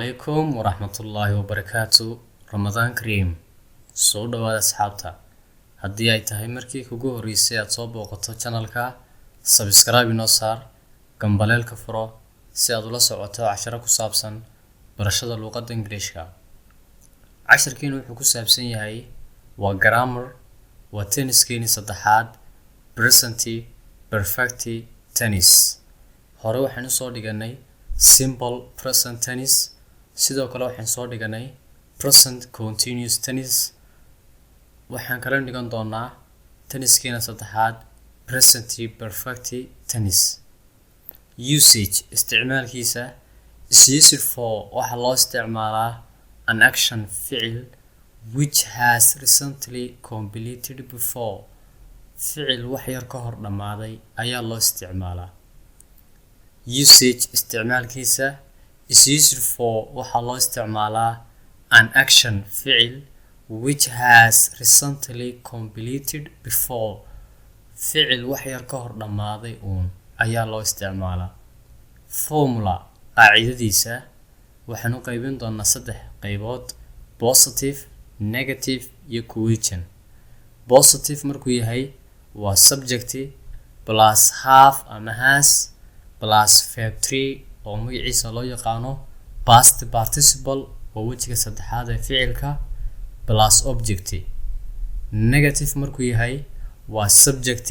Calaykum waraxmatullaahi wabarakaatu. Ramadaan kariim. Soo dhawaada, asxaabta. Haddii ay tahay markii kugu horreysay aad soo booqato channelka, subscribe inoo saar, gambaleelka furo si aad ula socoto casharo ku saabsan barashada luuqadda Ingiriishka. Casharkeenu wuxuu ku saabsan yahay waa grammar, waa tensekeeni saddexaad, present perfect tense. Hore waxaan usoo dhiganay simple present tense, sidoo kale waxaan soo dhiganay present continuous tense. Waxaan kala dhigan doonaa tensekeena saddexaad, present perfect tense. Usage, isticmaalkiisa: is used for, waxaa loo isticmaalaa, an action, ficil, which has recently completed before, ficil wax yar ka hor dhammaaday ayaa loo isticmaalaa. Usage, isticmaalkiisa: is used for, waxaa loo isticmaalaa, an action, ficil, which has recently completed before, ficil wax yar ka hor dhammaaday uun ayaa loo isticmaalaa. Formula, qaacidadiisa: waxaan u qaybin doonaa saddex qaybood: positive, negative iyo question. Positive markuu yahay waa subject plus have ama has plus verb three, oo magaciisa loo yaqaano past participle, waa wejiga saddexaad ee ficilka, plus object. Negative markuu yahay waa subject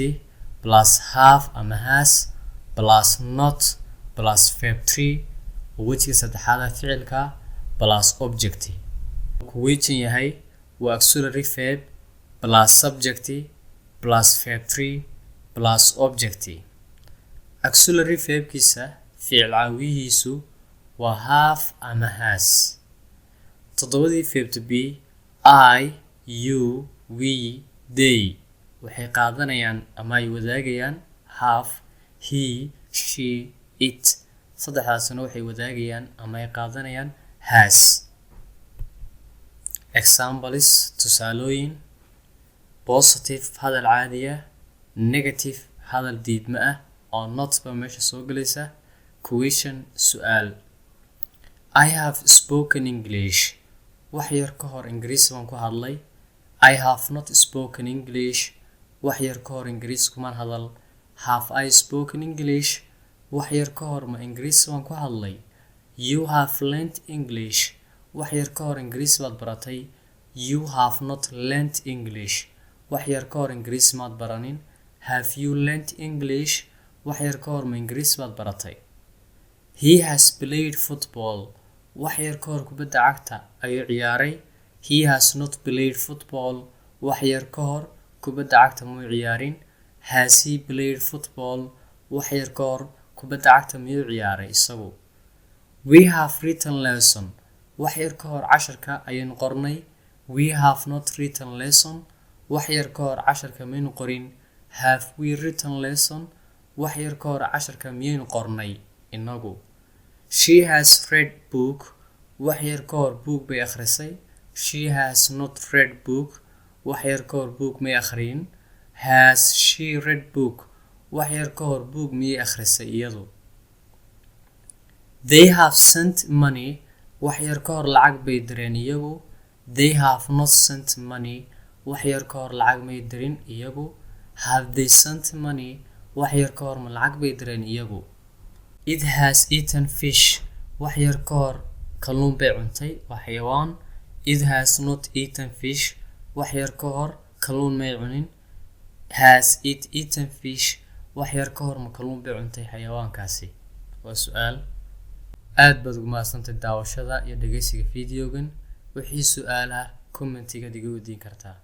plus have ama has plus not plus verb three, oo wejiga saddexaad ee ficilka, plus object. Question yahay waa auxiliary verb plus subject plus verb three plus object. Auxiliary verbkiisa, ficil caawiyihiisu, waa have ama has. Toddobadii verb to be, I, you, we, they, waxay qaadanayaan ama ay wadaagayaan have. He, she, it, saddexdaasna waxay wadaagayaan ama ay qaadanayaan has. Examples, tusaalooyin: positive, hadal caadiya; negative, hadal diidmo ah oo not ba meesha soo gelaysa; question, su-aal. I have spoken English, wax yar ka hor Ingiriisi baan ku hadlay. I have not spoken English, wax yar ka hor Ingiriis kumaan hadal. Have I spoken English? Wax yar ka hor ma Ingiriisi baan ku hadlay? You have learnt English, wax yar ka hor Ingiriisi baad baratay. You have not learnt English, wax yar ka hor Ingiriisi maad baranin. Have you learnt English? Wax yar ka hor ma Ingiriisi baad baratay? He has played football, wax yar ka hor kubadda cagta ayuu ciyaaray. He has not played football, wax yar ka hor kubadda cagta muu ciyaarin. Has he played football? Wax yar ka hor kubadda cagta miyuu ciyaaray isagu? We have written lesson, wax yar ka hor casharka ayaynu qornay. We have not written lesson, wax yar ka hor casharka maynu qorin. Have we written lesson? Wax yar ka hor casharka miyaynu qornay inagu? She has read book, wax yar ka hor book bay akhrisay. She has not read book, wax yar ka hor book may akhriyin. Has she read book? Wax yar ka hor book miyay akhrisay iyadu? They have sent money, wax yar ka hor lacag bay direen iyagu. They have not sent money, wax yar ka hor lacag may dirin iyagu. Have they sent money? Wax yar ka hor ma lacag bay direen iyagu? It has eaten fish, wax yar ka hor kalluun bay cuntay, waa xayawaan. It has not eaten fish, wax yar ka hor kalluun may cunin. Has it eaten fish? Wax yar ka hor ma kalluun bay cuntay xayawaankaasi? Waa su-aal. Aad baad ugu mahadsantay daawashada iyo dhegeysiga videogan. Wixii su-aal ah commentiga iga weydiin kartaa.